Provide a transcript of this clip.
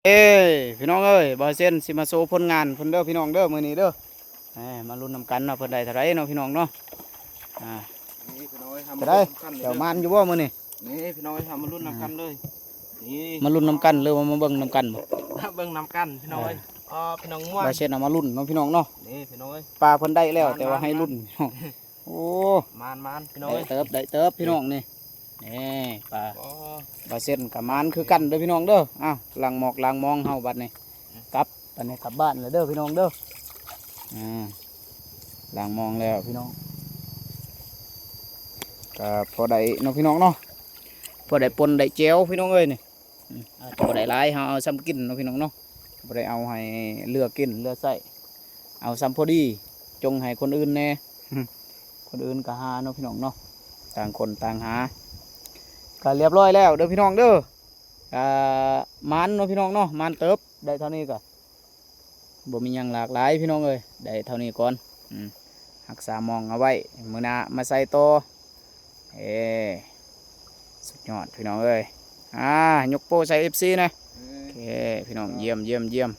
ເອີ ພີ່ນ້ອງເອີຍ ບ່າວເຊັນຊິມາໂຊຜົນງານເພິ່ນເດີພີ່ນ້ອງເດີ ມື້ນີ້ເດີ. ເອີ ມາລຸ້ນນຳກັນເນາະ ເພິ່ນໄດ້ເທົ່າໃດເນາະພີ່ນ້ອງເນາະ. ອ່າ ນີ້ພີ່ນ້ອງເອີຍ ເທົ່າໃດ ເຈົ້າໝານຢູ່ບໍ່ມື້ນີ້? ນີ້ພີ່ນ້ອງເອີຍ ເຮົາມາລຸ້ນນຳກັນເລີຍ. ນີ້ ມາລຸ້ນນຳກັນ ຫຼືວ່າມາເບິ່ງນຳກັນບໍ່? ມາເບິ່ງນຳກັນພີ່ນ້ອງເອີຍ. ເອີ ພີ່ນ້ອງມ່ວນ ບ່າວເຊັນເອົາມາລຸ້ນເນາະພີ່ນ້ອງເນາະ. ນີ້ພີ່ນ້ອງເອີຍ ປາເພິ່ນໄດ້ແລ້ວ ແຕ່ວ່າໃຫ້ລຸ້ນ. ໂອ້ ໝານໆ ພີ່ນ້ອງເອີຍ ໄດ້ເຕີບ ໄດ້ເຕີບພີ່ນ້ອງນີ້. ນີ້ປາ ບໍ່ ບ່າວເຊັນກໍໝານຄືກັນເດີພີ່ນ້ອງເດີ. ອ້າວ ລ້າງໝອກລ້າງມອງເຮົາບັດນີ້ ກັບ ບັດນີ້ກັບບ້ານແລ້ວເດີພີ່ນ້ອງເດີ. ອ່າ ລ້າງມອງແລ້ວພີ່ນ້ອງ ກໍພໍໄດ້ເນາະພີ່ນ້ອງເນາະ ພໍໄດ້ປົ່ນໄດ້ແຈ່ວພີ່ນ້ອງເອີຍນີ້. ອືມ ອາດຈະບໍ່ໄດ້ຫຼາຍ ເຮົາເອົາສ່ຳກິນເນາະພີ່ນ້ອງເນາະ ບໍ່ໄດ້ເອົາໃຫ້ເຫຼືອກິນເຫຼືອໃຊ້ ເອົາສ່ຳພໍດີ ຈົ່ງໃຫ້ຄົນອື່ນແດ່. ຄົນອື່ນກໍຫາເນາະພີ່ນ້ອງເນາະ ຕ່າງຄົນຕ່າງຫາ. ກໍລຽບຮ້ອຍແລ້ວເດີພີ່ນ້ອງເດີ. ກໍໝານເນາະພີ່ນ້ອງເນາະ ໝານເຕີບ ໄດ້ເທົ່ານີ້ກໍບໍ່ມີຫຍັງຫຼາກຫຼາຍພີ່ນ້ອງເອີຍ ໄດ້ເທົ່ານີ້ກ່ອນ. ອືມ ຮັກສາມອງເອົາໄວ້ ມື້ໜ້າມາໃສ່ຕໍ່. ເອີ ສຸດຍອດພີ່ນ້ອງເອີຍ. ອ່າ ຍົກໂປ້ໃສ່ເອັຟຊີນະ. ໂອເຄ ພີ່ນ້ອງ ຢ້ຽມ ຢ້ຽມ ຢ້ຽມ.